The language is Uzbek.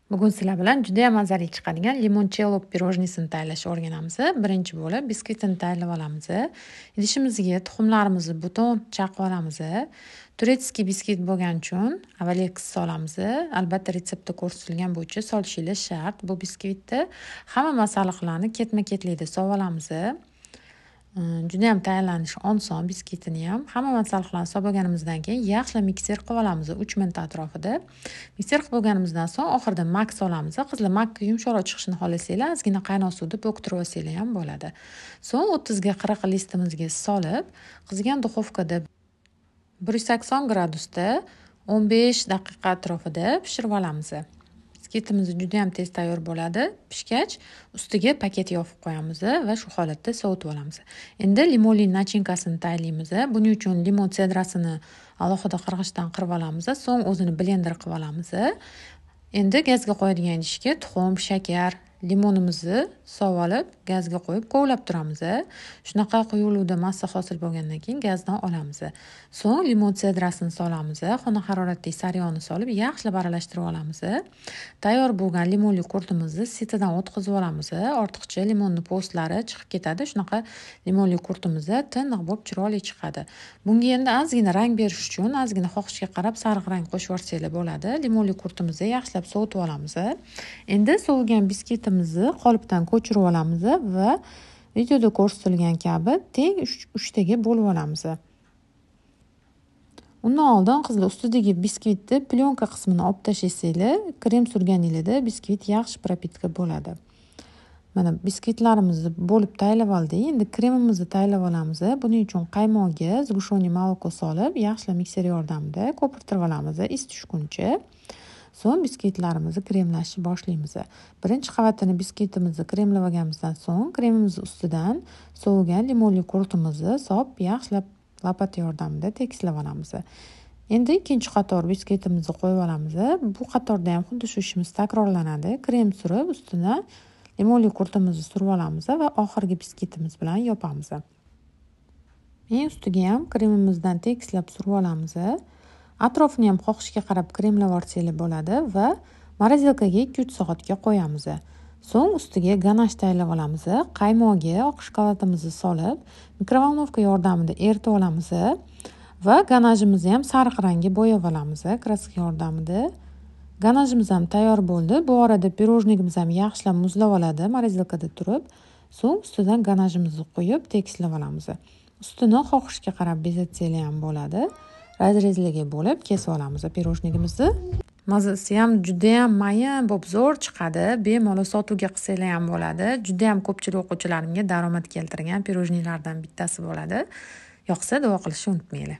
Bugun sizlar bilan juda ham mazali chiqadigan limonchello pirojnisini tayyorlashni o'rganamiz. Birinchi bo'lib biskvitini tayyorlab olamiz. Idishimizga tuxumlarimizni butun chaqib olamiz. Турецкий biskvit bo'lgani uchun avval solamiz. Albatta retseptda ko'rsatilgan bo'yicha solishingiz shart. Bu biskvitni hamma masalliqlarni ketma-ketlikda solib olamiz. Juda ham tayyorlanishi oson biskvitini ham. Hamma masalliqlarni solib olganimizdan keyin yaxshilab mikser qilib olamiz 3 minut atrofida. Mikser qilib olganimizdan so'ng oxirida mak solamiz. Qizlar, makka yumshoqroq chiqishini xohlasanglar, ozgina qaynoq suvda bo'ktirib olsanglar ham bo'ladi. So'ng 30 ga 40 listimizga solib, qizigan duxovkada 180 gradusda 15 daqiqa atrofida pishirib olamiz. Biskvitimiz juda ham tez tayyor bo'ladi. Pishgach, ustiga paket yopib qo'yamiz va shu holatda sovutib olamiz. Endi limonli nachinkasini tayyorlaymiz. Buning uchun limon sedrasini alohida qirg'ichdan qirib olamiz, so'ng o'zini blender qilib olamiz. Endi gazga qo'yadigan idishga tuxum, shakar, limonimizni solib olib, gazga qo'yib kovlab turamiz. Shunaqa quyuqlikda massa hosil bo'lgandan keyin gazdan olamiz. So'ng limon sedrasini solamiz, xona haroratidagi sariyog'ni solib, yaxshilab aralashtirib olamiz. Tayyor bo'lgan limonli qurtimizni sitadan o'tkazib olamiz. Ortiqcha limonni po'stlari chiqib ketadi. Shunaqa limonli qurtimiz tiniq bo'lib chiroyli chiqadi. Bunga endi ozgina rang berish uchun ozgina xohishga qarab sariq rang qo'shib yuborsanglar bo'ladi. Limonli qurtimizni yaxshilab sovutib olamiz. Endi sovigan biskvitimizni qolipdan ko'chirib olamiz va videoda ko'rsatilgan kabi teng uchtaga bo'lib olamiz. Undan oldin qizlar ustidagi biskvitni plyonka qismini olib tashlaysanglar, krem surganingizda biskvit yaxshi propitka bo'ladi. Mana biskvitlarimizni bo'lib tayyorlab oldik. Endi kremimizni tayyorlab olamiz. Buning uchun qaymoqga сгущенное молоко solib, yaxshilab mikser yordamida ko'pirtirib olamiz is tushguncha. So'ng biskvitlarimizni kremlashni boshlaymiz. Birinchi qavatini biskvitimizni kremlab olganimizdan so'ng kremimiz ustidan sovigan limonli qurtimizni solib, yaxshilab lopata yordamida tekislab olamiz. Endi ikkinchi qator biskvitimizni qo'yib olamiz. Bu qatorda ham xuddi shu ishimiz takrorlanadi. Krem surib, ustuna limonli qurtimizni surib olamiz va oxirgi biskvitimiz bilan yopamiz. Eng ustiga ham kremimizdan tekislab surib olamiz. Atrofini ham xohishga qarab kremlab olsanglar bo'ladi va morozilkaga 2-3 soatga qo'yamiz. So'ng ustiga ganash tayyorlab olamiz. Qaymoqga oq shokoladimizni solib, mikrovolnovka yordamida eritib olamiz va ganajimizni ham sariq rangga bo'yab olamiz kraska yordamida. Ganajimiz ham tayyor bo'ldi. Bu orada pirojnigimiz ham yaxshilab muzlab oladi morozilkada turib. So'ng ustidan ganajimizni qo'yib tekislab olamiz. Ustini xohishga qarab bezatsanglar ham bo'ladi. Razrezlarga bo'lib kesib olamiz pirojnigimizni. Mazasi ham juda ham mayin bo'lib zo'r chiqadi. Bemalol sotuvga qilsanglar ham bo'ladi. Juda ham ko'pchilik o'quvchilarimga daromad keltirgan pirojnilardan bittasi bo'ladi. Yoqsa duo qilishni unutmanglar.